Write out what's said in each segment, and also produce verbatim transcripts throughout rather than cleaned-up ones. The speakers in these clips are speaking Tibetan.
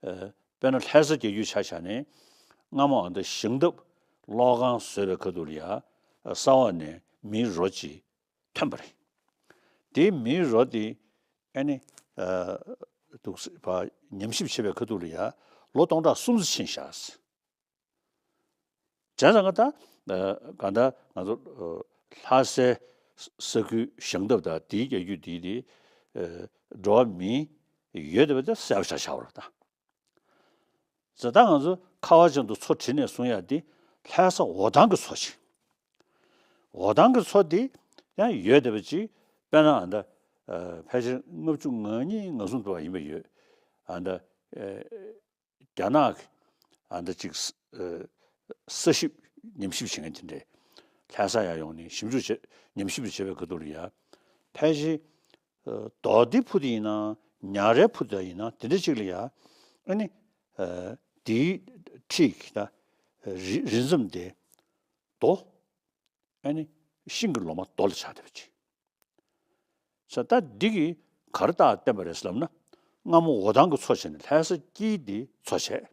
ཨ་དཔེར་ན་ལྷ་ས་རྒྱལ་རྒྱུད་ཆ་བཞག་ནས་སྔ་མོ་ཨ་ད་ཞིང་འདབས་གློག་ཁང་བཟོས་པའི་ཁ་ཐུག་ལ་ཡ་ས་འོག་ནས་མིའི་རོ་གཅིག་ཐོན་པ་རེད། དེའི་མིའི་རོ་དེ་ཨ་ནི་ཨ་འདུག་སེ་ཕར་ཉམས་ཞིབ་བྱེད་པའི་ཁ་ཐུག་ལ་ཡ་ལོ་སྟོང་ཕྲག་གསུམ་ཙམ་ཕྱིན་བཞག་བྱས་ཙང་ག་ད་ཨ་གང་ལྟར་ང་ཚོ་ཨ་ལྷ་སའི་ས་ཁུལ་ཞིང་འདབས་དང་དེའི་རྒྱལ་རྒྱུད་དེའི་དེ་ཨ་འགྲོ་བ་མི་ཡོད་བསྡད་པ་དེ་གསལ་པོ་ཆགས་ཆགས་པ་རེད་ད། ཟེར་ད་ང་ཚོ་ཁ་བ་ཅན་དུ་མཚོ་བྲིས་ནས་གསུང་ཡ་འདི་ལྷ་ས་འོ་ཐང་གི་མཚོ་ཅིག་འོ་ཐང་གི་མཚོ་འདི་ཡང་ཡོད་བསྡད་པ་ཅིག་དཔེར་ན་ཨ་ད་ཨ་ཕལ་ཆེར་ལྔ་བཅུ་ང་གཉིས་ང་གསུམ་འདྲ་བ་ཡིན་པ་ཡོད། ཨ་ད་ཨ་རྒྱ་ནག་གི་ཨ་ད་ཅིག་ས་ཨ་ས་ཞིབ་ཉམས་ཞིབ་བྱེད་མཁན་དེ་འདྲས་ལྷ་ས་ཡར་ཡོང་ནས་ཞིབ་འཇུག་བྱེད་ཉམས་ཞིབ་བྱེད་པའི་ཁ་ཐུག་ལ་ཡ་ཕལ་ཆེར་ཨ་རྡོ་སྡེ་ཕུ་དེ་ཡིན་ན་ཉག་རལ་ཕུ་དེ་ཡིན་ན་དེ་འདྲ་ཅིག་ལ་ཡ་ཨ་ནི་ཨ་དེའི་འཁྲིས་ཀྱི་ད་རི་རི་འཛེམ་དེ་རྡོ་ཨ་ནི་ཤིང་གི་ལོ་མ་རྡོ་ལ་ཆགས་བསྡད་པ་ཅིག་ས་ད་འདི་གིས་ག་རེ་རྟགས་བསྟན་པ་རེད་ཟེར་ལབ་ན། སྔ་མོ་འོ་ཐང་གི་མཚོ་བྱས་ནས་ལྷ་ས་དཀྱིལ་འདི་མཚོ་བྱས།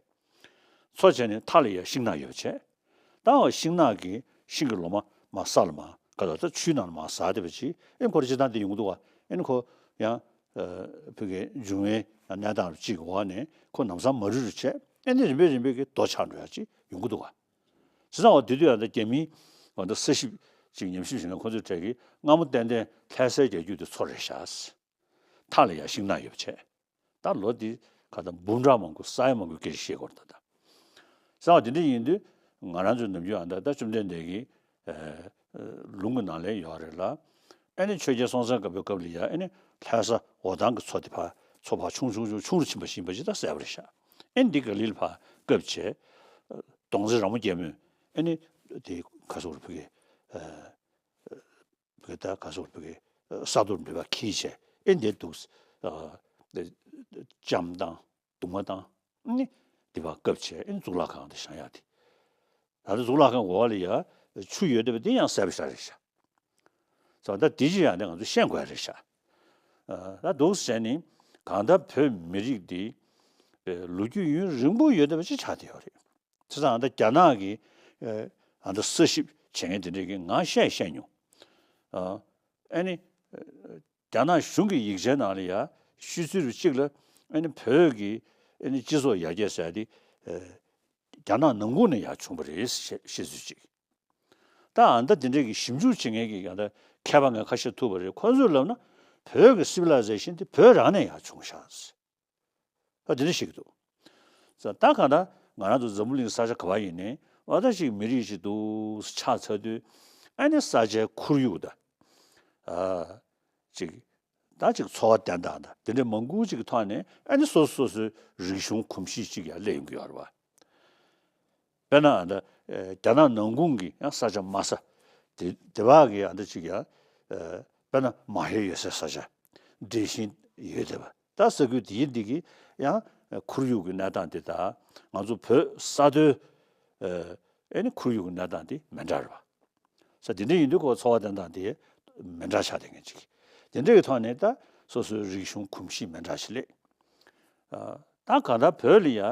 མཚོ་བྱས་ནས་མཐའ་ལ་ཡ་ཤིང་ནགས་ཡོད་པ་བྱས། ད་འོ་ཤིང་ནགས་ཀྱི་ཤིང་གི་ལོ་མ་མར་ས་ལ་མར་ག་ད་ད་ཆུའི་ནང་ལ་མར་ཟགས་བསྡད་པ་ཅིག་ཨེ་ཁོ་ར་སྤྱིར་བཏང་འདི་ཡོང་གི་འདུག་བ། ཨེ་ནི་ཁོ་ཡང་ཨ་བོད་ཀྱི་འབྱུང་བའི་གནས་སྟངས་གཅིག་གི་འོག་ནས་ཁོ་ལམ་སང་མ་རུལ་རུལ་བྱས། ཨེ་ནི་རིམ་པས་རིམ་པས་ཀྱི་རྡོ་ཆགས་འགྲོ་ཡ་ཅིག་ཡོང་གི་འདུག་བ། བྱས་ཙང་འོ་དེ་དུས་ཡང་ད་རྒྱ་མིའི་འོ་ད་ས་ཞིབ་ཅིག་ཉམས་ཞིབ་བྱེད་མཁན་ཁོ་ཚོའི་གྲས་ཀྱིས་སྔ་མོ་ཏན་ཏན་ལྷ་སའི་རྒྱལ་རྒྱུད་དེ་མཚོ་རེད་ཤག་མཐའ་ལ་ཡ་ཤིང་ནགས་ཡོད་པ་བྱས། ད་ལོ་འདི་ག་ད་འབུམ་ཕྲག་མང་པོ་ས་ཡ་མང་པོའི་སྐད་ཆ་བཤད་དགོས་རེད་ད། ད་ས་འོ་དེ་འདྲ་ཡིན་དུས་ང་རང་ཚོའི་ནམ་རྒྱུན་ཨ་ད་ད་བཅོམ་ལྡན་འདས་ཀྱི་ཨ་ལུང་གི་ནང་ལ་ཡོད་རེད་ལ། ཨ་ནི་ཆོས་རྒྱལ་སྲོང་བཙན་སྒམ་པོའི་སྐབས་ལ་ཡ་ཨ་ནི་ལྷ་ས་འོ་ཐང་གི་མཚོ་དེ་ཕར་མཚོ་ཕར་ཆུང་ཆུང་ཆུང་ཆུང་རུ་ཕྱིན་པ་ཞིག་ཡིན་པ་ཅིག་ད་གསལ་པོ་རེད་ཤག་ཨེ་འདི་ག་ལིལ་ཕར་བཀབ་བྱས། ཨ་གདོང་རྩེ་ར་མོ་རྒྱལ་མོས་ཨེ་ནི་དེ་ག་སོག་རུ་ཕུ་གེ་ཨ་བུ་གེ་ད་ག་སོག་རུ་ཕུ་གེ་ཨ་ས་རྡོར་འབྲེལ་བ་ཁྱིལ་བྱས་ཨེ་འདི་འདུག་ཨ་ལྕམ་དང་གདུང་མ་དང་ཨེ་ནི་འདི་ཕར་བཀབ་བྱས་ཨེ་ནི་གཙུག་ལག་ཁང་དེ་བཞེངས་ཡག་དེ། ད་ལྟ་གཙུག་ལག་ཁང་འོག་ལ་ཡ་ཆུ་ཡོད་བསྡད་པ་འདི་ཡང་གསལ་པོ་ཞེ་དྲག་རེད་ཤག་ཙང་ད་དེ་ཅི་ཡང་ནས་ང་ཚོ་ཤེས་དགོས་རེད་ཤག་ཨ་ད་འདུག་ཟེར་ནི་གང་ལྟར་བོད་མི་རིགས་འདི་ཨ་ལོ་རྒྱུས་ཡུན་རིང་པོ་ཡོད་བསྡད་པ་ཅིག་ཆགས་བསྡད་ཡོད་རེད། བྱས་ཙང་ད་རྒྱ་ནག་གི་ཨ་ད་ས་ཞིབ་བྱེད་མཁན་དེ་འདྲས་ཀྱིས་ང་བཤད་བཤད་མྱོང་། ཨ་ཨ་ནི་རྒྱ་ནག་གཞུང་གི་ཡིག་ཆའི་ནང་ལ་ཡ་ཤོད་ཚུལ་གཅིག་ལ་ཨ་ནི་བོད་ཀྱི་ཨ་ནི་སྤྱི་ཚོགས་ཡར་རྒྱས་ཟེར་ཡ་དེ་ཨ་རྒྱ་ནག་ནང་ཁུལ་ནས་ཡར་བྱུང་བ་རེད་ཞེས་བཤད་ཚུལ་གཅིག་ད་ཨ་ད་དེ་འདྲས་ཀྱི་ཞིབ་འཇུག་བྱེད་མཁན་གྱི་ཨ་ད་མཁས་པ་ངས་ཁ་ཤས་ཐུག་པ་རེད། ཁོ་ཚོས་ལབ་ན་བོད་ཀྱི་སི་བི་ལའི་ཟེ་ཤན་དེ་བོད་རང་ནས་ཡར་བྱུང་ཤག་ཨ་དེ་འདྲ་ཞིག་འདུག་ཙང་ད་གང་ལྟར་ང་རང་ཚོ་འཛམ་བུ་གླིང་ས་ཆ་ག་པར་ཡིན་ནའི་ཨ་ད་ཅིག་མི་རིགས་ཤིག་འདུག་ཆགས་ཚར་དུས་ཨ་ནི་ས་ཆའི་ཁོར་ཡུག་དང་ཨ་ཅིག་ད་ཅིག་འཚོ་བ་བསྟེན་སྟངས་དང་དེ་འདྲའི་མང་པོ་ཅིག་གི་ཐོག་ནས་ཨ་ནི་སོ་སོ་སོ་སོའི་རིག་གཞུང་གོམས་གཤིས་ཅིག་ཡང་སླེབས་ཡོང་གི་ཡོད་རེད་བ། དཔེར་ན་ཨ་ད་ཨེ་རྒྱ་ནག་ནང་ཁུལ་གྱི་ཡང་ས་ཆ་དམའ་ས་དེ་དེ་བག་གི་ཨ་ད་ཅིག་ཡང་ཨེ་དཔེར་ན་མ་ཧེ་ཡོད་སའི་ས་ཆ་འདྲེས་ཤིང་ཡོད་བསྡད་པ། ད་ས་ཁུལ་དེའི་འདི་གི་ཡང་ཁོར་ཡུག་གི་གནས་སྟངས་དེ་དང་ང་ཚོ་བོད་ས་མཐོའི་ཨེ་ཨེ་ནི་ཁོར་ཡུག་གི་གནས་སྟངས་དེ་མི་འདྲ་རེད་བ། ས་དེ་འདྲ་ཡིན་དུས་ཁོ་འཚོ་བ་བསྟེན་སྟངས་དེ་མི་འདྲ་ཆགས་བསྡད་མཁན་ཅིག་དེ་འདྲ་གི་ཐོག་ནས་ད་སོ་སོའི་རིག་གཞུང་གོམས་གཤིས་མི་འདྲ་ཞིག་སླེབས། ཨ་ད་གང་ལྟར་བོད་ལ་ཡ་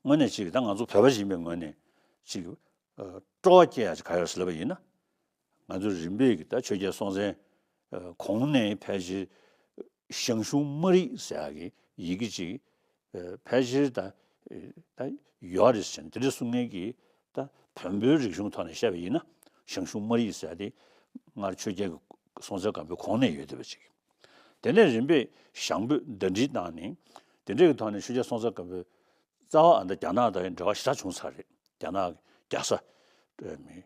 དངོས་གནས་ཅིག་ད་ང་ཚོ་བོད་པ་ཞིག་ཡིན་པའི་ངོས་ནས་ཅིག་ཨ་སྤྲོ་བ་སྐྱེ་ཡ་ཅིག་ག་ཡོད་ཟེར་ལབ་པ་ཡིན་ན། ང་ཚོ་རིམ་པས་ཀྱི་ད་ཆོས་རྒྱལ་སྲོང་བཙན་ཨ་གོང་ནས་ཕལ་ཆེར་ཞང་ཞུང་སྨར་ཡིག་ཟེར་ཡ་གི་ཡི་གེ་ཅིག་ཨ་ཕལ་ཆེར་ད་ཨ་ད་ཡོད་རེད་ཟེར་ནས་དེ་འདྲ་གསུང་མཁན་གྱི་ད་བོན་པོའི་རིག་གཞུང་ཐོག་ནས་བཤད་པ་ཡིན་ན་ཞང་ཞུང་སྨར་ཡིག་ཟེར་ཡ་དེ་སྔར་ཆོས་རྒྱལ་གྱི་སྲོང་བཙན་སྒམ་པོའི་གོང་ནས་ཡོད་བསྡད་པ་ཅིག་དེ་ནས་རིམ་པས་ཞང་བོད་ཟླ་སྒྲིལ་བཏང་ནས་དེ་འདྲ་གི་ཐོག་ནས་ཆོས་རྒྱལ་སྲོང་བཙན་སྒམ་པོའི་རྩ་བ་ཨ་ད་རྒྱ་ནག་དང་འབྲེལ་བ་ཞེ་དྲག་བྱུང་ཚར་རེད། རྒྱ་ནག་གི་རྒྱལ་ས་ཨ་མི་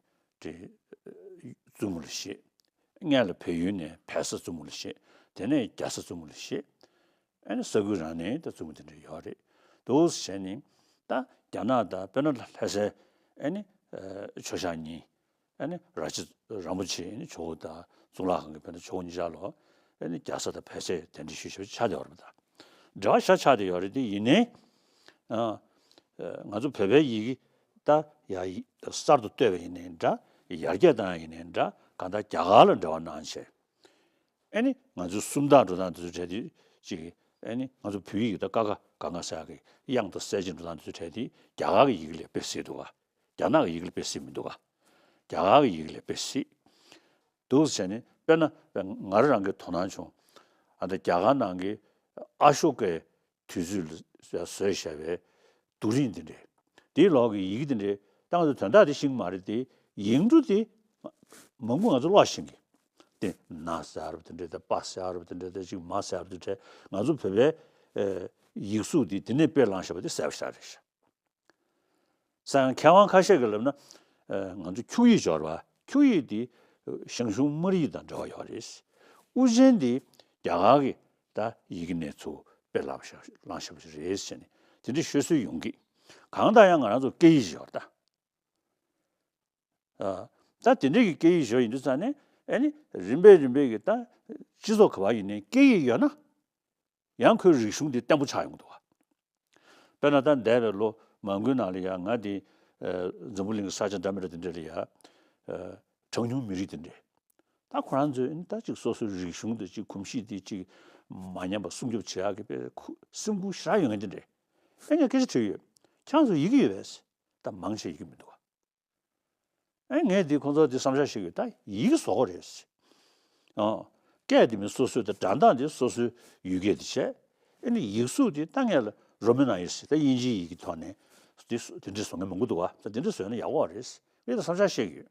དེ་བཙུན་མོ་ལ་བཞེས། སྔོན་ལ་བལ་ཡུལ་ནས་བལ་བཟའ་བཙུན་མོ་ལ་བཞེས། དེ་ནས་རྒྱལ་བཟའ་བཙུན་མོ་ལ་བཞེས། ཨ་ནི་ས་ཁུལ་རང་ནས་ད་བཙུན་མོ་དེ་འདྲ་ཡོད་རེད། འདུག་བྱས་ནས་ད་རྒྱ་ནག་དང་དཔེར་ན་ལྷ་སའི་ཨ་ནི་ཨ་ཆོས་ཞང་གཉིས། ཨ་ནི་ར་ཅི་རིན་པོ་ཆེ་ཨ་ནི་ཇོ་བོ་དང་གཙུག་ལག་ཁང་གི་དཔེར་ན་ཇོ་བོ་གཉིས་ཆར་ལོ་ཨ་ནི་རྒྱལ་ས་དང་བལ་ས་གདན་འདྲེན་ཞུས་ཞུས་ཆགས་བསྡད་ཡོད་རེད་པ། ད་འབྲེལ་བ་ཞེ་དྲག་ཆགས་བསྡད་ཡོད་རེད། དེ་ཡིན་ནའི་ཨ་ང་ཚོ་བོད་པའི་ཡི་གེ་ད་ཡ་གསར་དུ་བཏོད་པ་ཡིན་ནའི་འདྲ། ཡར་རྒྱས་བཏང་ཡ་ཡིན་ནའི་འདྲ། གང་ལྟར་རྒྱ་གར་ལ་འབྲེལ་བ་གནང་བྱས། ཨ་ནི་ང་ཚོའི་སུམ་རྟགས་འགྲོ་སྟངས་དེ་ཚོ་གྲས་དེ་ཅིག་ ཨེ་ནི་ང་ཚོ་བོད་ཡིག་ད་ཀ་ཁ་ག་ང་ས་གི་དབྱངས་དང་གསལ་བྱེད་འགྲོ་སྟངས་དེ་ཚོ་གྲས་དེ་རྒྱ་གར་གྱི་ཡི་གེ་ལས་དཔེ་སྲིད་འདུག་ག་རྒྱ་ནག་གི་ཡི་གེ་ལས་དཔེ་སྲིད་མི་འདུག་ག་རྒྱ་གར་གྱི་ཡི་གེ་ལས་དཔེ་སྲིད་འདུག་ཟེར་ནས། དཔེར་ན་ང་རང་གི་དོ་སྣང་བྱུང་། ཨ་ད་རྒྱ་གར་ནང་གི་ཨ་ཤོ་ཀའི་དུས་ཚོད་ལ་བཟོས་བཞག་པའི་རྡོ་རིང་འདི་འདྲས། དེའི་ལོག་གི་ཡི་གེ་འདི་འདྲས་ད་ང་ཚོ་དོན་དག་དེ་ཤེས་ཀྱི་མ་རེད་དེ། ཡིག་འབྲུ་དེ་མང་པོ་ང་ཚོ་ཀློག་ཤེས་ཀྱི། དེ་ན་ཟེར་བ་འདི་འདྲས་དང་པ་ཟེར་བ་འདི་འདྲས་དང་ཅིག་མ་ཟེར་བ་འདི་འདྲས་ང་ཚོ་བོད་པའི་ཨེ་ཡིག་གཟུགས་འདི་དེ་ནས་དཔེ་བླངས་བཞག་པ་དེ་གསལ་པོ་ཞེ་དྲག་རེད་ཤག་སང་མཁས་དབང་ཁ་ཤས་ཀྱིས་ལབ་ན། ཨ་ང་ཚོ་འཁྱུག་ཡིག་སྦྱོར་བ། འཁྱུག་ཡིག་འདི་ཞང་ཞུང་སྨར་ཡིག་དང་འབྲེལ་བ་ཡོད་རེད། དབུ་ཅན་འདི་རྒྱ་གར་གྱི་ད་ཡི་གེ་ནས་ཚུར་དཔེ་བླངས་བཞག་བླངས་བཞག་པ་ཞིག་རེད་ཟེར་ནས་དེ་འདྲ་ཤོད་སྲོལ་ཡོང་གི། གང་ལྟར་ཡང་ང་རང་ཚོ་སྐད་ཡིག་སྦྱོར་ད། ཨ་ད་དེ་འདྲ་གི་སྐད་ཡིག་སྦྱོར་ཡིན་དུས་ཙང་ནས་ཨེ་ནི་རིམ་པས་རིམ་པས་ཀྱི་ད་སྤྱི་ཚོགས་ག་བ་ཡིན་ནའི་སྐད་ཡིག་ཡོད་ན། ཡང་ཁོའི་རིག་གཞུང་དེ་བརྟན་པོ་ཆགས་ཡོང་གི་འདུག་བ། དཔེར་ན་ད་འདས་པའི་ལོ་མང་པོའི་ནང་ལ་ཡང་ང་དེ་ཨ་འཛམ་བུ་གླིང་གི་ས་ཆ་འདྲ་མི་འདྲ་དེ་འདྲ་ལ་ཡང་ཨ་གྲངས་ཉུང་མི་རིགས་དེ་འདྲས། ད་ཁོ་རང་ཚོས་ད་ཅིག་སོ་སོའི་རིག་གཞུང་དེ་ཅིག་གོམས་གཤིས་དེ་ཅིག་མ་ཉམས་པ་སྲུང་སྐྱོབ་བྱེད་ཡག་གི་དཔེ་ཁུ་སེམས་ཁུར་ཞེ་དྲག་ཡོད་མཁན་དེ་འདྲས། ཨེ་ངས་སྐད་ཆ་དྲིས་ཡོད། ཁྱེད་རང་ཚོ་ཡི་གེ་ཡོད་པས། ད་མང་ཆེ་ཡི་གེ་མི་འདུག་བ། ཨེ་ངས་འདི་ཁོང་ཚོ་འདི་བསམ་འཆར་བཤད་ཀྱི་ཡོད། ད་ཡིག་བཟོ་དགོས་རེད། ཨ་སྐད་འདི་མི་སོ་སོའི་དང་སྒྲ་གདངས་འདི་སོ་སོའི་ཡུལ་སྐད་འདི་བྱས། ཨེ་ནི་ཡིག་གཟུགས་འདི་ད་ངས་ལ་རོ་མན་ཡིག་ཟེར་ད་དབྱིན་ཇིའི་ཡི་གེ་ཐོག་ནས་འདི་སུ་འདི་འདྲ་བཟོ་མཁན་མང་པོ་འདུག་བ། ད་འདི་འདྲ་བཟོས་ན་ཡག་པོ་རེད། ངས་ད་བསམ་འཆར་བཤད་ཀྱི་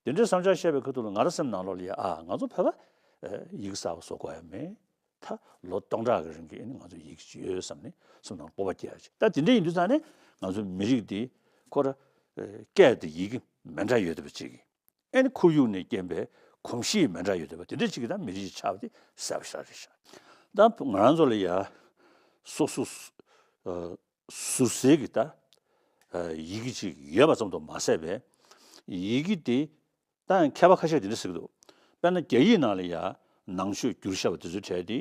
ཡོད། འདི་འདྲའི་བསམ་འཆར་བཤད་པའི་ཁ་ཐུག་ལ་ང་རང་སེམས་ནང་ལོགས་ལ་ཡ་ཨ་ང་ཚོ་བོད་པ་ཨེ་ཡིག་གསར་པ་བཟོ་དགོས་ཡ་མེད། ད་ལོ་སྟོང་ཕྲག་གི་རིང་གི་ཨ་ནི་ང་ཚོ་ཡིག་ཅིག་ཡོད་བསམ་ནས་སེམས་ནང་སྤོབས་པ་སྐྱེ་ཡ་ཅིག་ད་དེ་འདྲ་ཡིན་དུས་ཙང་ནས་ང་ཚོ་མི་རིགས་འདི་ཁོ་ར་ཨེ་སྐད་དང་ཡི་གེ་མི་འདྲ་ཡོད་བསྡད་པ་ཅིག་ཨེ་ནི་ཁོར་ཡུག་ནས་རྐྱེན་པས་གོམས་གཤིས་མི་འདྲ་ཡོད་བསྡད་པ་དེ་འདྲ་ཅིག་གིས་ད་མི་རིགས་ཅིག་ཆགས་པ་དེ་གསལ་པོ་ཞེ་དྲག་རེད་ཤག་ད་ང་རང་ཚོ་ལ་ཡ་སོ་སོ་ཨ་ཟུར་ཟའི་གི་ད་ཨ་ཡི་གེ་ཅིག་ཡོད་པ་ཙམ་དུ་མ་ཟད་པའི་ཡི་གེ་དེ། ད་མཁས་པ་ཁ་ཤས་དེ་འདྲ་ཟེར་གྱི་འདུག་དཔེར་ན་རྒྱ་ཡིག་ནང་ལ་ཡང་ནང་ཆོས་བསྒྱུར་བཞག་པ་དེ་ཚོའི་གྲས་དེ་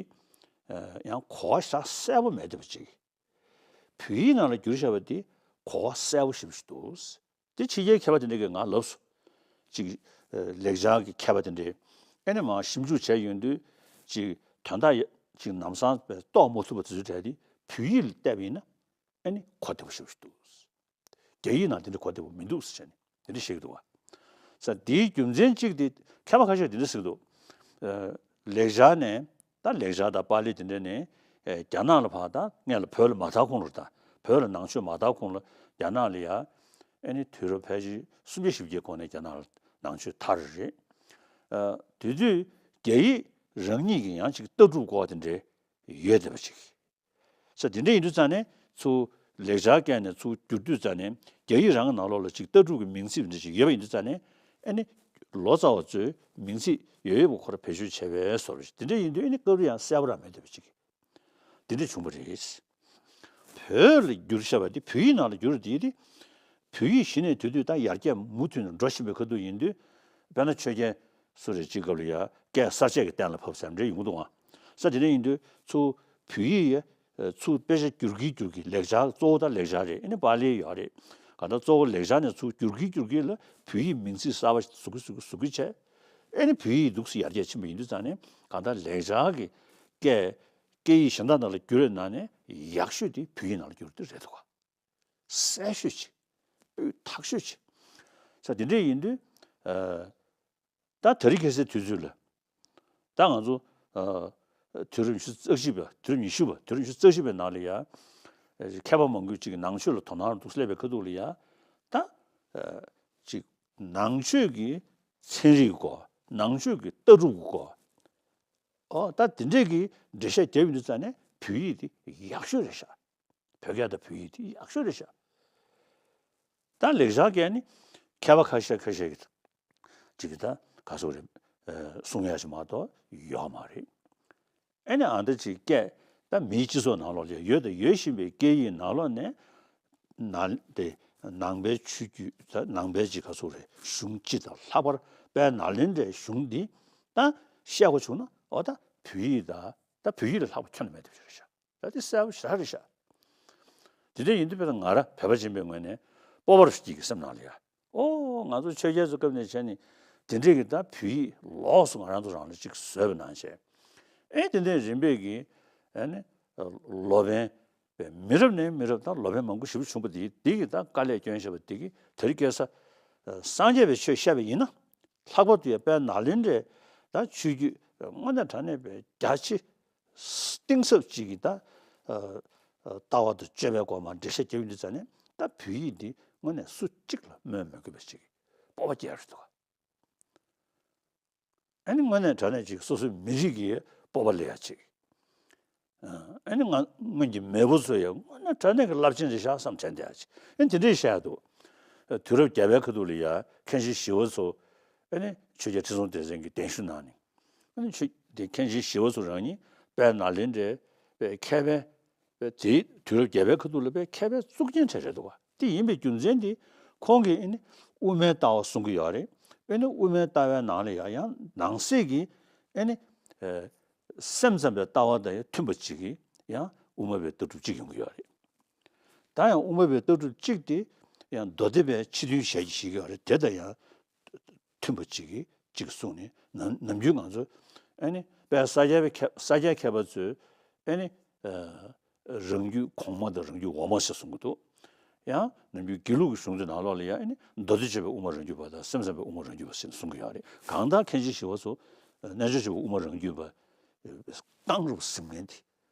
ཡང་གོ་བ་ཞེ་དྲག་གསལ་པོ་མེད་བསྡད་པ་ཅིག་བོད་ཡིག་ནང་ལ་བསྒྱུར་བཞག་པ་དེ་གོ་བ་གསལ་པོ་ཞེ་པོ་ཞིག་འདུག་དེ་ཕྱི་རྒྱལ་མཁས་པ་དེ་འདྲ་གིས་ང་ལབ་སོང་། ཅིག་ལེགས་སྦྱར་གྱི་མཁས་པ་དེ་འདྲས་ཨེ་ནི་མར་ཞིབ་འཇུག་བྱས་ཡོང་དུས་ཅིག་དོན་དག་ཅིག་ལམ་སང་རྟོགས་མ་ཐུབ་པ་དེ་ཚོའི་གྲས་དེ་བོད་ཡིག་ལ་བལྟས་པ་ཡིན་ན། ཨ་ནི་གོ་བདེ་པོ་ཞེ་པོ་ཞིག་འདུག་རྒྱ་ཡིག་ནང་དེ་འདྲ་གོ་བདེ་པོ་མི་འདུག་ཟེར་ནས་དེ་འདྲ་བཤད་ཀྱི་འདུག་བ། ས་དེའི་རྒྱུ་མཚན་གཅིག་དེ་མཁས་པ་ཁ་ཤས་དེ་འདྲ་ཟེར་གྱི་འདུག་ཨ་ལེགས་སྦྱར་ནས་ད་ལེགས་སྦྱར་དང་པཱ་ལི་དེ་འདྲ་ནས་ཨེ་རྒྱ་ནག་ལ་ཕར་ད་སྔོན་ལ་བོད་ལ་མ་དར་གོང་ལ་ད་བོད་ལ་ནང་ཆོས་མ་དར་གོང་ལ་རྒྱ་ནག་ལ་ཡ་ཨ་ནི་དུས་རབས་ཕལ་ཆེར་སུམ་བརྒྱ་བཞི་བརྒྱའི་གོང་ནས་རྒྱ་ནག་ལ་ནང་ཆོས་དར་རེད། ཨ་དེ་དུས་རྒྱ་ཡིག་རང་ཉིད་ཀྱི་ཡང་ཅིག་ལྟ་གྲུབ་སྐོར་དེ་འདྲའི་ཡོད་བསྡད་པ་ཅིག་ས་དེ་འདྲ་ཡིན་དུས་ཙང་ནས་ཚུར་ལེགས་སྦྱར་སྐད་ནས་ཚུར་བསྒྱུར་དུས་ཙང་ནས་རྒྱ་ཡིག་རང་གི་ནང་ལོགས་ལ་ཅིག་ལྟ་གྲུབ་ཀྱི་མིང་ཚིག་འདི་ཅིག་ཡོད་པ་ཡིན་དུས་ཙང་ནས་ཨ་ནི་ལོ་ཙཱ་བ་ཚོས་མིང་ཚིག་ཡོད་ཡོད་པ་ཁོ་ར་བེད་སྤྱོད་བྱས་པའི་བཟོ་འདྲ་ཞིག་དེ་འདྲ་ཡིན་དུས་ཨ་ནི་སྐབས་རེ་ཡང་གསལ་པོ་རང་མེད་བསྡད་པ་ཅིག་དེ་འདྲ་བྱུང་བ་རེད། བོད་ལ་བསྒྱུར་བཞག་པ་དེ་བོད་ཡིག་ནང་ལ་བསྒྱུར་དེ་དེ་བོད་ཡིག་གཞི་ནས་དེ་དུས་ད་ཡར་རྒྱས་མུ་མཐུད་ནས་འགྲོ་བཞིན་པའི་ཁ་ཐུག་ཡིན་དུས་དཔེར་ན་ཆོས་རྒྱལ་སུ་རེད་ཅིག་སྐབས་ལ་ཡ་སྐད་གསར་བཅད་ཀྱི་གཏན་ལ་ཕབ་ཟེར་འདྲ་ཡོང་གི་འདུག་ཨང་། ས་དེ་འདྲ་ཡིན་དུས་ཚུར་བོད་ཡིག་ཡ་ཚུར་དཔེ་ཆ་བསྒྱུར་གྱིན་བསྒྱུར་གྱིན་ལེགས་སྦྱར་གཙོ་བོ་ད་ལེགས་སྦྱར་རེད། ཨ་ནི་པཱ་ལི་ཡོད་རེད། གང་ལྟར་གཙོ་བོ་ལེགས་སྦྱར་ནས་ཚུར་བསྒྱུར་གྱིན་བསྒྱུར་གྱིན་ལ་བོད་ཡིག་མིང་ཚིག་གསར་པ་བཟོ་གི་བཟོ་གི་བཟོ་གི་བྱས། ཨ་ནི་བོད་ཡིག་འདུག་སེ་ཡར་རྒྱས་ཕྱིན་པ་ཡིན་དུས་ཙང་ནས་གང་ལྟར་ལེགས་སྦྱར་གྱི་སྐད་སྐད་ཡིག་གཞན་དག་ནང་ལ་བསྒྱུར་བའི་ནང་ནས་ཡག་ཤོས་དེ་བོད་ཡིག་ནང་ལ་བསྒྱུར་དེ་རེད་འདུག་ག་གསལ་ཤོས་ཅིག་སྤུས་དག་ཤོས་ཅིག་ས་དེ་འདྲ་ཡིན་དུས་ཨ། ད་དེ་རིང་ཁ་སང་དུས་ཚོད་ལ། ད་ང་ཚོ་ཨ་དུས་རབས་ཉི་ཤུ་རྩ་གཅིག་པ་དུས་རབས་ཉི་ཤུ་པ་དུས་རབས་ཉི་ཤུ་རྩ་བཞི་པའི་ནང་ལ་ཡ། མཁས་པ་མང་པོས་ཅིག་ནང་ཆོས་ལ་དོ་སྣང་འདུག་སླེབས་པའི་ཁ་ཐུག་ལ་ཡ། ད་ཨ་ཅིག་ནང་ཆོས་ཀྱི་ཚན་རིག་སྐོར་ནང་ཆོས་ཀྱི་ལྟ་གྲུབ་ཀྱི་སྐོར། ཨོ་ད་དེ་འདྲས་ཀྱི་འགྲེལ་བཤད་རྒྱབ་ཡོང་དུས་ཙང་ནས་བོད་ཡིག་དེ་ཡག་ཤོས་རེད་ཤག་བོད་སྐད་དང་བོད་ཡིག་དེ་ཡག་ཤོས་རེད་ཤག་ད་ལེགས་སྦྱར་སྐད་ནི་མཁས་པ་ཁ་ཤས་ཁ་ཤས་ཀྱིས་ཅིག་གིས་ད་ག་ཚོད་རེད། ཨ་གསུང་ཡག་ཅིག་མ་གཏོགས་ཡོད་མ་རེད། ཨེ་ནི་ཨ་འདྲ་ཅིག་སྐད་ད་མིའི་སྤྱི་ཚོགས་ནང་ལོགས་ལ་ཡོད་དང་ཡོད་བཞིན་པའི་སྐད་ཡིག་ནང་ལོགས་ནས་ན་དེ་ནང་པའི་ཆོས་བརྒྱུད་ད་ནང་པའི་ཅིག་ག་ཚོད་རེད་གཞུང་སྤྱི་དང་ལྷག་པར་དཔལ་ནཱ་ལེནྡྲའི་གཞུང་འདི་ད་བཤད་དགོས་བྱུང་ན་ཨོ་ད་བོད་ཡིག་ད་ད་བོད་ཡིག་ལ་ལྷག་པ་ཁྱོན་ནས་མེད་དེ་རེད་ཤག་ད་དེ་གསལ་པོ་ཞེ་དྲག་རེད་ཤག་དེ་འདྲ་ཡིན་དུས་དཔེར་ན་ང་རང་བོད་པ་ཅིག་ཡིན་པའི་ངོས་ནས་སྤོབས་པ་རུ་སྐྱེ་གི་སེམས་ནང་ལ་ཡ། ཨོ་ང་ཚོ་ཆོས་རྒྱལ་ཚོའི་སྐབས་ནས་བྱས་ནས་དེ་འདྲས་ཀྱི་ད་བོད་ཡིག་ལོགས་སུ་ང་རང་ཚོ་རང་ལ་ཅིག་བཟོས་པ་ནང་བཞིན། ཨེ་དེ་འདྲས་རིམ་པས་ཀྱིས་ཨེ་ནི་ ལོ་པཎ་པའི་མི་རབས་ནས་མི་རབས་དང་ལོ་པཎ་མང་པོ་ཞེ་པོ་བྱུང་བ་དེ་དེ་གི་ད་དཀའ་ལས་བསྐྱོན་བཞག་པ་དེ་གི་དེ་རིང་ཁ་སང་སངས་རྒྱས་པའི་ཆོས་བཤད་པ་ཡིན་ན་ལྷག་པར་དུ་ཡང་དཔལ་ནཱ་ལེནྡྲའི་ད་ཆོས་བརྒྱུད་དངོས་གནས་དྲང་གནས་པའི་རྒྱ་ཆེ་གཏིང་ཟབ་ཅིག་གི་ད་ལྟ་བ་དང་སྤྱོད་པའི་སྐོར་མ་འགྲེལ་བཤད་རྒྱབ་ཡོང་དུས་ཙ་ནས་ད་བོད་ཡིག་འདི་དངོས་གནས་སུ་གཅིག་ལ་སྨོས་མི་དགོས་པ་ཅིག་སྤོབས་པ་སྐྱེ་ཡ་རེད་འདུག་ཨ་ནི་དངོས་གནས་དྲང་གནས་ཅིག་སོ་སོའི་མི་རིགས་ཀྱི་སྤོབས་པ་སླེབས་ཡ་ཅིག་ཨ་ནི་ང་སྔོན་གྱི་མེས་པོ་ཚོ་ཡང་དངོས་གནས་དྲང་གནས་ཀྱི་རླབས་ཆེན་རེད་ཤག་བསམ་དྲན་བསྡད་ཡ་ཅིག་ཨ་ནི་དེ་འདྲས་བཤད་ཡ་འདུག་དུས་རབས་བརྒྱད་པའི་ཁ་ཐུག་ལ་ཡ་མཁན་ཆེན་ཞི་བ་འཚོ་ཨ་ནི་ཆོས་རྒྱལ་ཁྲི་སྲོང་ལྡེ་བཙན་གྱིས་གདན་ཞུ་གནང་ནས་ཨ་ནི་ཆོས་དེ་མཁན་ཆེན་ཞི་བ་འཚོ་རང་ཉིད་དཔལ་ནཱ་ལེནྡྲའི་མཁས་པའི་དེའི་དུས་རབས་བརྒྱད་པའི་ཁ་ཐུག་ལ་དཔེ་མཁས་པའི་གཙུག་རྒྱན་གྲས་རེད་འདུག་བ། དེ་ཡིན་པའི་རྒྱུ་མཚན་དེ་ཁོང་གིས་ཨ་ནི་དབུ་མའི་ལྟ་བ་གསུང་གི་ཡོད་རེད། ཨ་ནི་དབུ་མའི་ལྟ་བའི་ནང་ལ་ཡང་ཡང་ནང་གསེས་ཀྱི་ཨ་ནི་སེམས་ཙམ་པའི་ལྟ་བ་དང་ཡང་མཐུན་པ་ཅིག་གིས་ཡང་དབུ་མ་པའི་ལྟ་གྲུབ་གཅིག་ཡོང་གི་ཡོད་རེད། ད་ཡང་དབུ་མ་པའི་ལྟ་གྲུབ་གཅིག་དེ་ཡང་མདོ་སྡེ་པའི་ཕྱི་དོན་ཞལ་གྱིས་བཞེས་ཀྱི་ཡོད་རེད། དེ་དང་ཡང་མཐུན་པ་ཅིག་གིས་གཅིག་གསུངས་ནས་ནམ་ནམ་རྒྱུན་ང་ཚོ་ཨ་ནི་དཔལ་ས་སྐྱ་པའི་མཁས་ས་སྐྱ་མཁས་པ་ཚོས་ཨ་ནི་རང་རྒྱུད་གོང་མ་དང་རང་རྒྱུད་འོག་མ་ཞེས་གསུང་གི་འདུག་ཡང་ནམ་རྒྱུན་དགེ་ལུགས་ཀྱི་གཞུང་དེ་ནང་ལོགས་ལ་ཡང་ཨ་ནི་མདོ་སྡེ་སྤྱོད་པའི་དབུ་མ་རང་རྒྱུད་པ་དང་སེམས་ཙམ་པའི་དབུ་མ་རང་རྒྱུད་པ་ཞེས་གསུང་གི་ཡོད་རེད། གང་ལྟར་མཁན་ཆེན་ཞི་བ་འཚོ་རྣལ་འབྱོར་སྤྱོད་པའི་དབུ་མ་རང་རྒྱུད་པ་གཏིང་རུ་ཟིན་མཁན་དེ་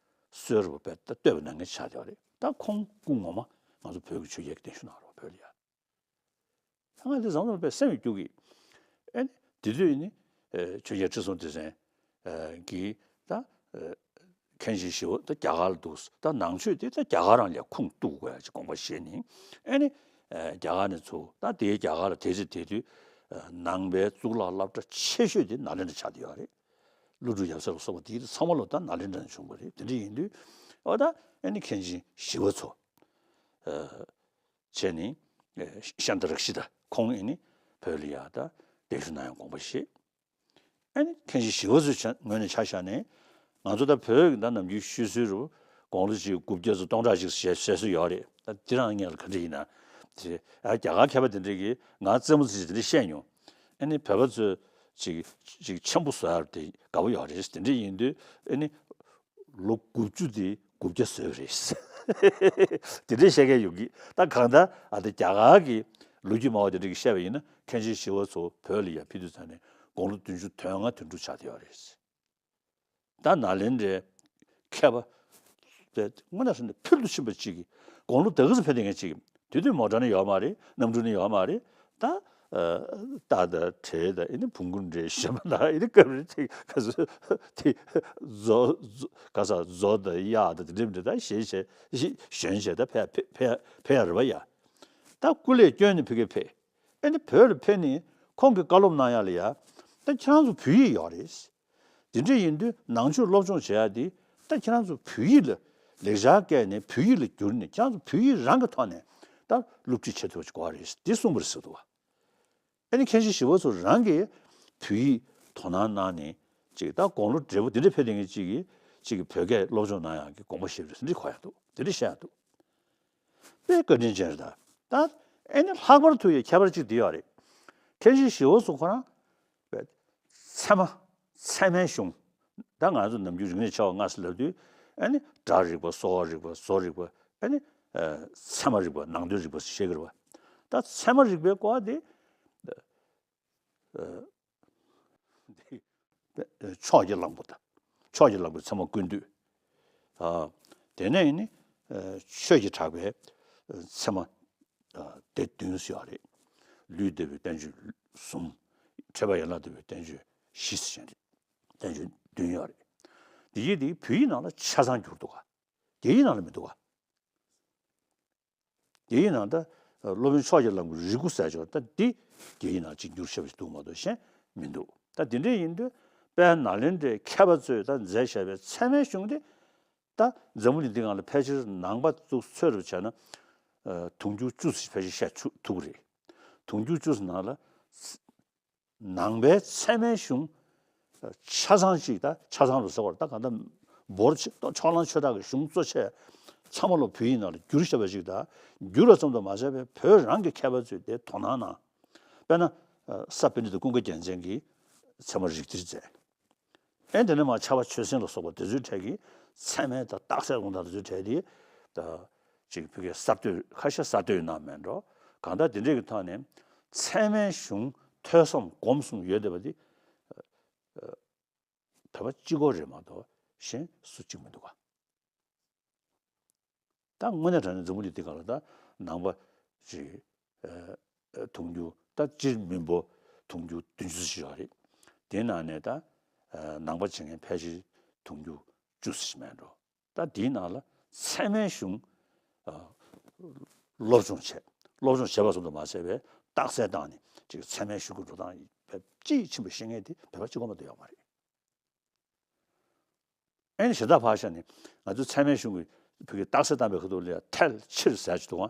གསོལ་རུ་བས་ད་བསྟོད་པ་གནང་མཁན་ཆགས་བསྡད་པ་རེད། ད་ཁོང་སྐུ་ངོ་མ་ང་ཚོ་བོད་ཀྱི་ཆོས་རྒྱལ་གྱི་གདན་ཞུ་གནང་རོགས་བོད་ལ་ཡ། ད་ང་འདི་བཟང་བཟང་པའི་སེམས་ཀྱི་རྒྱུག་གི་ཨེ་ནི་དེ་དུས་ནི། ཨེ་ཆོས་རྒྱལ་ཁྲི་སྲོང་ལྡེ་བཙན་ཨེ་གིས་ད་ཨེ་མཁན་ཆེན་ཞི་བ་ད་རྒྱ་གར་ལ་འདུག་ད་ནང་ཆོས་དེ་ད་རྒྱ་གར་རང་ལ་ཁུངས་གཏུག་དགོས་ཡ་ཅིག་དགོངས་པ་བཞེས་ནི། ཨེ་ནི་ཨེ་རྒྱ་གར་ནས་ཚུར་ད་དེའི་རྒྱ་གར་ལ་དེ་ཚེ་དེ་དུས་ཨེ་ནང་པའི་གཙུག་ལག་སློབ་གྲྭ་ཆེ་ཤོས་དེ་ནཱ་ལེནྡྲ་ཆགས་བསྡད་ཡོད་རེད། ཀླུ་སྒྲུབ་ཡབ་སྲས་ལ་སོགས་པ་དེ་ཚང་མ་ལོ་ད་ནཱ་ལེནྡྲ་ནས་བྱུང་བ་རེད། དེ་འདྲ་ཡིན་དུས་ཨོ་ད་ཨེ་ནི་མཁན་ཆེན་ཞི་བ་འཚོ་ཨེ་བྱས་ནི་ཤཱནྟ་རཀྵི་ཏ་ཁོང་ཨེ་ནི་བོད་ལ་ཡ་ད་གདན་ཞུ་གནང་ཡང་དགོངས་པ་བཞེས། ཨེ་ནི་མཁན་ཆེན་ཞི་བ་འཚོའི་ཆ་ངོས་ནས་ཆ་བཞག་ནས་ང་ཚོ་ད་བོད་ཀྱི་ད་ནམ་རྒྱུན་ཤོད་སྲོལ་རུ་དགུང་ལོ་གཅིག་དགུ་བརྒྱ་ཙམ་སྟོང་ཕྲག་གཅིག་བཞེས་བཞེས་སྲོལ་ཡོད་རེད། ད་འདི་རང་ངས་ལ་ག་འདྲ་ཡིན་ན་དེ་ཨ་རྒྱ་གར་མཁས་པ་དེ་འདྲས་ཀྱིས་ང་རྩེད་མོ་རྩེ་ཅིག་དེ་འདྲས་བཤད་མྱོང་། ཨེ་ནི་བོད་པ་ཚོས་ཅིག་ཅིག་ཆེན་པོ་བཟོ་ཡ་དེ་དགའ་པོ་ཡོད་རེད། དེ་འདྲས་ཡིན་དུས་ཨེ་ནི་ལོ་དགུ་བཅུ་དེ་དགུ་བརྒྱ་བཟོས་པ་རེད། དེ་འདྲས་བཤད་མཁན་ཡོང་གི་ད་གང་ལྟར་ཨ་ད་རྒྱ་གར་གྱི་ལོ་རྒྱུས་སྨྲ་བ་དེ་འདྲས་ཀྱིས་བཤད་པ་ཡིན་ན་མཁན་ཆེན་ཞི་བ་འཚོ་བོད་ལ་ཡ་ཕེབས་དུས་ཙ་ནས་དགུང་ལོ་བདུན་ཅུ་དོན་ལྔ་དོན་དྲུག་ཆགས་བསྡད་ཡོད་རེད། ད་ནཱ་ལེནྡྲའི་མཁས་པ་དེ་དངོས་གནས་ཟེར་ན་ཕུལ་དུ་ཕྱིན་པ་གཅིག་གིས་དགུང་ལོ་དེ་ག་ཙམ་ཕེབས་བསྡད་མཁན་གཅིག་གིས་དེ་དུས་མོ་ཊ་ནི་ཡོད་མ་རེད། གནམ་གྲུ་ནི་ཡོད་མ་རེད། ད་ཨ་རྟ་དང་བྲེ་དང་ཨེ་ནི་བོང་གུ་འདྲ་ཞོན་པ་དང་ཨེ་ནི་སྐབས་རེ་དེ་ག་ཚོད་དེ་མཛོ་མཛོ་ག་ས་མཛོ་དང་གཡག་དང་དེ་འདྲ་མི་འདྲ་ད་བཞེས་བྱས་ཞོན་བྱས་ད་ཕེབས་ཕེབས་ཕེབས་ཕེབས་ཡ་རེད་པ་ཡ། ད་སྐུ་ལས་བསྐྱོན་ནས་ཕ་གིར་ཕེབས། ཨེ་ནི་བོད་ལ་ཕེབས་ནས་ཁོང་གིས་བཀའ་སློབ་གནང་ཡ་ལ་ཡ། ད་ཁྱེད་རང་ཚོ་བོད་ཡིག་ཡོད་རེད། དེ་འདྲ་ཡིན་དུས་ནང་ཆོས་སློབ་སྦྱོང་བྱེད་ཡ་དེ་ད་ཁྱེད་རང་ཚོ་བོད་ཡིག་ལ་ལེགས་སྦྱར་བཀལ་ནས་བོད་ཡིག་ལ་བསྒྱུར་ནས་ཁྱེད་རང་ཚོ་བོད་ཡིག་རང་གི་ཐོག་ནས་ད་སློབ་ཁྲིད་བྱེད་ཐུབ་པ་ཅིག་དགོས་རེད་འདི་གསུངས་པ་རེད་ཟེར་འདུག་བ། ཨེ་ནི་མཁན་ཆེན་ཞི་བ་འཚོ་རང་གིས་བོད་ཡིག་དོ་སྣང་གནང་ནས་ཅིག་ད་དགུང་ལོ་བགྲེས་པོ་འདི་འདྲ་ཕེབས་བསྡད་མཁན་ཅིག་གིས་ཅིག་གིས་བོད་སྐད་སློབ་སྦྱོང་གནང་ཡག་གི་དགོངས་པ་བཞེས་པ་རེད་འདི་གོ་ཡག་འདུག་འདི་འདྲ་བཤད་ཡག་འདུག་དཔེ་བཀའ་དྲིན་ཅན་རེད་ད། ད་ཨེ་ནི་ལྷག་པར་དུ་ཡང་ཁྱད་པར་ཅིག་འདི་ཡོད་རེད། མཁན་ཆེན་ཞི་བ་འཚོ་ཁོ་རང་ཚད་མ་ཚད་མའི་གཞུང་། ད་ང་ཚོ་ནམ་རྒྱུན་རིག་གནས་བྱ་བ་སྔ་ས་ལབ་དུས་ཨེ་ནི་སྒྲ་རིག་པ་གསོ་བ་རིག་པ་བཟོ་རིག་པ་ཨེ་ནི་ཚད་མ་རིག་པ་ནང་དོན་རིག་པ་ཞེས་བཤད་ཀྱི་རེད་པ། ད་ཚད་མ་རིག་པའི་སྐོར་དེ་ཕྱོགས་ཀྱི་གླང་པོ་དང་། ཕྱོགས་ཀྱི་གླང་པོའི་ཚད་མ་ཀུན་བཏུས། དེ་ནས་ནི་ཆོས་ཀྱི་གྲགས་པའི་ཚད་མ་སྡེ་བདུན་ཟེར་བ་རེད། ལུས་བདེ་བའི་བསྟན་བཅོས་གསུམ། ཕྲད་པ་ཡན་ལག་བདེ་བའི་བསྟན་བཅོས་བཞི་ཟེར་བཞིན་རེད། བསྟན་བཅོས་བདུན་ཡོད་རེད། འདི་ཡིག་འདི་བོད་ཡིག་ནང་ལ་ཆ་ཚང་བསྒྱུར་འདུག་ག་རྒྱ་ཡིག་ནང་ལ་མི་འདུག་ག་རྒྱ་ཡིག་ནང་ད་སློབ་དཔོན་ཕྱོགས་ཀྱི་གླང་པོའི་རིགས་དགུ་ཟེར་ཆོག་ད་འདི་རྒྱ་ཡིག་ནང་གཅིག་བསྒྱུར་བཞག་པ་ཞིག་འདུག་མ་གཏོགས་གཞན་མི་འདུག་ད་འདི་འདྲ་ཡིན་དུས་དཔལ་ནཱ་ལེནྡྲའི་མཁས་པ་ཚོས་ད་མཛད་བཞག་པའི་ཚད་མའི་གཞུང་དེ་ད་འཛམ་བུ་གླིང་འདི་སྒང་ལ་ཕལ་ཆེར་ནང་པ་ཚོས་ཚོད་རུ་བྱས་ན་དུང་ཕྱུར་བཅུ་ཙམ་ཕལ་ཆེར་བཤད་ཆོག་ཐུབ་ཀྱི་རེད། དུང་ཕྱུར་བཅུ་ཙམ་ནང་ལ། ནང་པའི་ཚད་མའི་གཞུང་ཆ་ཚང་ཅིག་ད་ཆ་ཚང་རུ་ཟེར་བར་ད་གང་ལྟར་འབོར་ཆེ་ཕྱོགས་གླང་ཆོས་གྲགས་ཀྱི་གཞུང་གཙོ་ཆེ་ཚང་མ་ལོ་བོད་ཡིག་ནང་ལ་བསྒྱུར་བཞག་པ་ཅིག་ད་བསྒྱུར་བ་ཙམ་དུ་མ་ཟད་པའི་བོད་རང་གི་མཁས་པ་ཚོས་དེ་དོ་སྣང་གནང་། དཔེར་ན་ས་པཎྜི་ཏ་ཀུན་དགའ་རྒྱལ་མཚན་གྱིས་ཚད་མ་རིགས་གཏེར་མཛད། ཨེ་དེ་ནས་མར་ཕྱྭ་པ་ཆོས་སེང་ལ་སོགས་པ་དེ་ཚོའི་གྲས་ཀྱིས་ ཚད་མའི་ད་རྟགས་གསལ་ལུང་དང་དེ་ཚོའི་གྲས་དེ་ད་ཅིག་ཕ་གིའི་གསར་གཏོད་ཁ་ཤས་གསར་གཏོད་གནང་མེད་འགྲོ། གང་ལྟར་དེ་འདྲས་ཀྱི་ཐོག་ནས་ཚད་མའི་གཞུང་ཐོས་བསམ་སྒོམ་གསུམ་ཡོད་བསྡད་པ་འདི་བོད་པ་གཅིག་པོ་རེད་མ་གཏོགས་གཞན་སུ་གཅིག་མི་འདུག་ག་ད་དངོས་གནས་དྲང་གནས་འཛམ་བུ་གླིང་འདི་སྒང་ལ་ད་ནང་པ་ཅིག་ཨ་དུང་ཕྱུར་ད་སྤྱིར་མི་འབོར་དུང་ཕྱུར་བདུན་ཅུ་ཙམ་ཞིག་ཡོད་རེད། དེའི་ནང་ནས་ད་ཨ་ནང་པ་བྱེད་མཁན་ཕལ་ཆེར་དུང་ཕྱུར་བཅུ་ཙམ་ཞིག་མེད་འགྲོ། ད་དེའི་ནང་ལ་ཚད་མའི་གཞུང་ཨ་སློབ་སྦྱོང་བྱས། སློབ་སྦྱོང་བྱས་པ་ཙམ་དུ་མ་ཟད་པའི་རྟགས་གསལ་བཏང་ནས་ཅིག་ཚད་མའི་གཞུང་གི་འགྲོ་སྟངས་བོད་སྤྱི་ཡིས་ཕྱིན་པ་ཤེས་མཁན་དེ་བོད་པ་གཅིག་པོ་མ་གཏོགས་ཡོད་མ་རེད། ཨེ་ནི་གཞན་དག་ཕར་བཞག་ནས་ང་ཚོའི་ཚད་མའི་གཞུང་གི་བོད་ཀྱི་རྟགས་གསལ་བཏང་པའི་ཁ་ཐུག་ལ་ཡང་ཐལ་ཕྱིར་ཟེར་གྱི་འདུག་ག་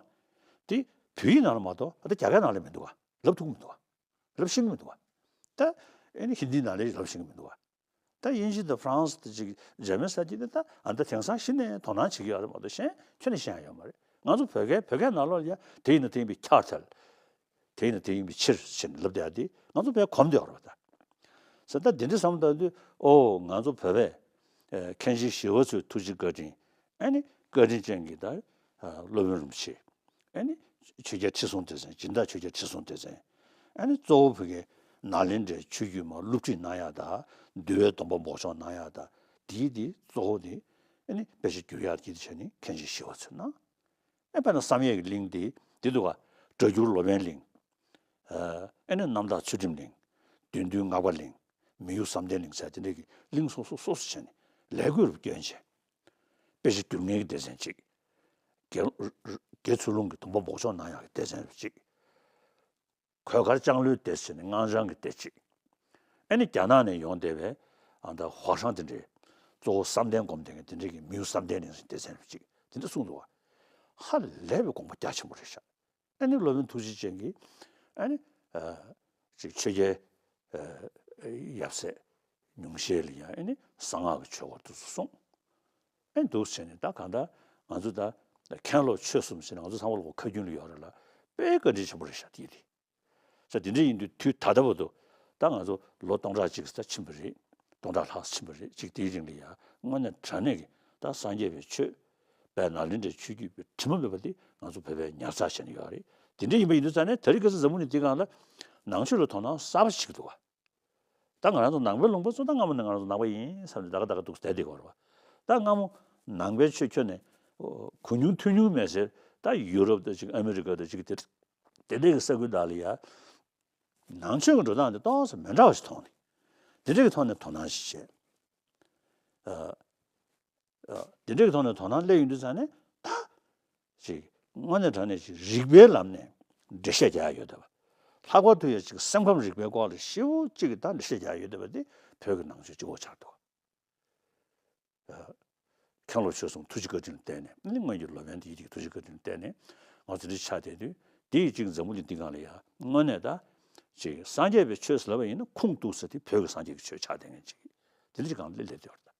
དེ་བོད་ཡིག་ནང་ལ་མ་གཏོགས་ཨ་ད་རྒྱ་སྐད་ནང་ལ་མི་འདུག་ག་ལབ་ཐུབ་ཀྱི་མི་འདུག་ག་ལབ་ཤེས་ཀྱི་མི་འདུག་ག་ད་ཨེ་ནི་ཧིན་དིའི་ནང་ལ་ལབ་ཤེས་ཀྱི་མི་འདུག་ག་ད་དབྱིན་ཇི་དང་ཧྥ་རན་སི་དང་ཅིག་འཇར་མན་ས་ཅིག་ནི་ད་ཨ་ད་དེང་སང་གཞི་ནས་དོ་སྣང་བྱེད་ཀྱི་ཡོད་རེད་མ་གཏོགས་གཞན་ཁྱོན་ནས་ཤེས་ཡ་ཡོད་མ་རེད། ང་ཚོ་བོད་སྐད་བོད་སྐད་ནང་ལོགས་ལ་ཡ་དེ་ཡིན་ན་དེ་ཡིན་པའི་ཁྱབ་ཐལ། དེ་ཡིན་ན་དེ་ཡིན་པའི་ཕྱིར་ཞེས་ནས་ལབ་བསྡད་ཡ་དེ་ང་ཚོ་བས་གོམས་བསྡད་ཡོད་རེད་པ། ད་ཟེར་ད་འདི་འདྲ་བསམ་བློ་བཏང་དུས་ཨོ་ང་ཚོ་བོད་པས་ཨེ་མཁན་ཆེན་ཞི་བ་འཚོའི་ཐུགས་རྗེ་བཀའ་དྲིན། ཨ་ནི་བཀའ་དྲིན་ཅན་གྱི་ད་ཨ་སློབ་དཔོན་རིན་པོ་ཆེ། ཨ་ནི་ཆོས་རྒྱལ་ཁྲི་སྲོང་ལྡེ་བཙན། སྦྱིན་བདག་ཆོས་རྒྱལ་ཁྲི་སྲོང་ལྡེ་བཙན། ཨ་ནི་གཙོ་བོ་བོད་ཀྱི་ནཱ་ལེནྡྲའི་ཆོས་བརྒྱུད་མར་སློབ་ཁྲིད་གནང་ཡ་ད་འདུལ་བའི་སྡོམ་པ་འབོགས་ཆོག་གནང་ཡ་ད་དེའི་དེ་གཙོ་བོ་དེ་ཨ་ནི་དཔེ་ཆ་བསྒྱུར་ཡ་དེ་བྱས་ནས་མཁན་ཆེན་ཞི་བ་འཚོས་གནང་། ཨེ་དཔེར་ན་བསམ་ཡས་ཀྱི་གླིང་དེ་འདི་འདུག་ག་སྒྲ་སྒྱུར་ལོ་པཎ་གླིང་། ཨ་ནི་རྣམ་དག་ཚུལ་ཁྲིམས་གླིང་། བདུད་འདུལ་སྔགས་པ་གླིང་། མི་གཡོ་བསམ་གཏན་གླིང་ཟེར་དེ་འདྲའི་གི་གླིང་སོ་སོ་སོ་སོ་བྱས་ནས་ལས་བགོས་རུ་བསྐྱོན་བྱས། དཔེ་ཆ་བསྒྱུར་མཁན་གྱི་སྡེ་ཚན་གཅིག་དགེ་དགེ་ཚུལ་སློང་གི་སྡོམ་པ་འབོགས་ཆོག་གནང་ཡག་གི་སྡེ་ཚན་རུ་གཅིག་གོས་དཀར་ལྕང་ལོའི་སྡེ་ཟེར་ནས་སྔགས་འཆང་གི་སྡེ་གཅིག་ཨ་ནི་རྒྱ་ནག་ནས་ཡོང་བསྡད་པའི་ཨ་ད་ཧྭ་ཤང་དེ་འདྲའི་གཙོ་བོ་བསམ་གཏན་སྒོམ་བསྡད་མཁན་དེ་འདྲའི་གི་མི་གཡོ་བསམ་གཏན་གླིང་ཟེར་སྡེ་ཚན་རུ་གཅིག་དེ་འདྲ་གསུངས་འདུག་བ། ཧ་ལས་པའི་དགོངས་པ་རྒྱ་ཆེན་པོ་རེད་ཤག་ཨ་ནི་སློབ་དཔོན་ཐུགས་རྗེ་ཅན་གྱིས་ཨ་ནི་ཨ་ཅིག་ཆོས་རྒྱལ་ཨ་ཡབ་སྲས་ཉུང་ཤས་ལ་ཡང་ཨ་ནི་གསང་སྔགས་ཀྱི་ཆོས་སྐོར་དེ་ཚོ་གསུངས། ཨ་ནི་འདུག་བྱས་ནས་ད་གང་ལྟར་ང་ཚོ་ད་མཁན་སློབ་ཆོས་གསུམ་ཟེར་ནས་ང་ཚོ་ཚང་མ་ལོག་ཁ་རྒྱུན་ལ་ཡོད་རེད་ལ་དཔེ་བཀའ་དྲིན་ཆེན་པོ་རེད་ཤག་དེ་དེ། ས་དེ་འདྲ་ཡིན་དུས་དུས་ད་ལྟ་བར་དུ་ད་ང་ཚོ་ལོ་སྟོང་ཕྲག་གཅིག་ཙམ་ཕྱིན་པ་རེད། སྟོང་ཕྲག་ལྷག་ཙམ་ཕྱིན་པ་རེད། གཅིག་དེའི་རིང་ལ་ཡ་དངོས་གནས་དྲང་གནས་ཀྱི་ད་སངས་རྒྱས་པའི་ཆོས་པའི་ནཱ་ལེནྡྲའི་ཆོས་བརྒྱུད་པའི་དྲི་མ་མེད་པ་དེ་ང་ཚོ་བོད་པས་ཉར་ཚགས་བྱས་ནས་ཡོད་རེད། དེ་འདྲ་ཡིན་པ་ཡིན་དུས་ཙང་ནས་ད་རེས་ཁ་སང་འཛམ་བུ་གླིང་འདི་སྒང་ལ་ནང་ཆོས་ལ་དོ་སྣང་གསར་པ་ཞིག་འདུག་བ། ད་ང་རང་ཚོ་ནང་པའི་ལུང་པ་ཚོ་ད་སྔ་མོ་ནས་ང་རང་ཚོ་ནང་པ་ཡིན་བསམ་ནས་ད་ག་ད་ག་འདུག་བསྡད་བསྡད་ཡོད་རེད་བ། ད་སྔ་མོ་ནང་པའི་ཆོས་ཁྱོན་ནས་གོ་མྱོང་ཐོས་མྱོང་མེད་ཟེར་ད་ཡུ་རོབ་དང་ཅིག་ཨ་མི་རི་ཀ་དང་ཅིག་དེ་དེ་འདྲའི་གི་ས་ཁུལ་དག་ལ་ཡ། ནང་ཆོས་ཀྱི་འགྲོ་སྟངས་དེ་ཏོག་ཙམ་མི་འདྲ་བ་ཞིག་མཐོང་ནས། དེ་འདྲའི་གི་ཐོག་ནས་དོ་སྣང་ཞིག་བྱས། ཨ། ཨ། དེ་འདྲའི་གི་ཐོག་ནས་དོ་སྣང་སླེབས་ཡོང་དུས་ཙང་ནས་ད། ཅིག་དངོས་གནས་དྲང་གནས་ཅིག་རིག་པའི་ལམ་ནས་འགྲེལ་བཤད་རྒྱག་ཡ་ཡོད་བསྡད་པ། ལྷག་པར་དུ་ཡ་ཅིག་སེམས་ཁམས་རིག་པའི་སྐོར་ལ་ཞེ་པོ་ཅིག་གི་ད་འགྲེལ་བཤད་རྒྱག་ཡ་ཡོད་བསྡད་པ་དེ་བོད་ཀྱི་ནང་ཆོས་གཅིག་པོ་ཆགས་འདུག་མཁན་སློབ་ཆོས་གསུམ་ཐུགས་རྗེ་བཀའ་དྲིན་ལ་བརྟེན་ནས་ནི་སྔོན་གྱི་ལོ་པཎ་དེ་ཡི་གེ་ཐུགས་རྗེ་བཀའ་དྲིན་ལ་བརྟེན་ནས་ང་ཚོ་འདི་ཆགས་བསྡད་དུས་དེ་ཡི་གཅིག་འཛམ་བུ་གླིང་འདི་སྒང་ལ་ཡ་དངོས་གནས་ད་ཅིག་སངས་རྒྱས་པའི་ཆོས་ཟེར་ལབ་པ་ཡིན་ན་ཁུངས་གཏུགས་ས་དེ་བོད་ཀྱི་སངས་རྒྱས་ཀྱི་ཆོས་ཆགས་བསྡད་མཁན་ཅིག་དེ་འདྲ་ཅིག་སྒང་ལ་སླེབས་བསྡད་ཡོད་རེད།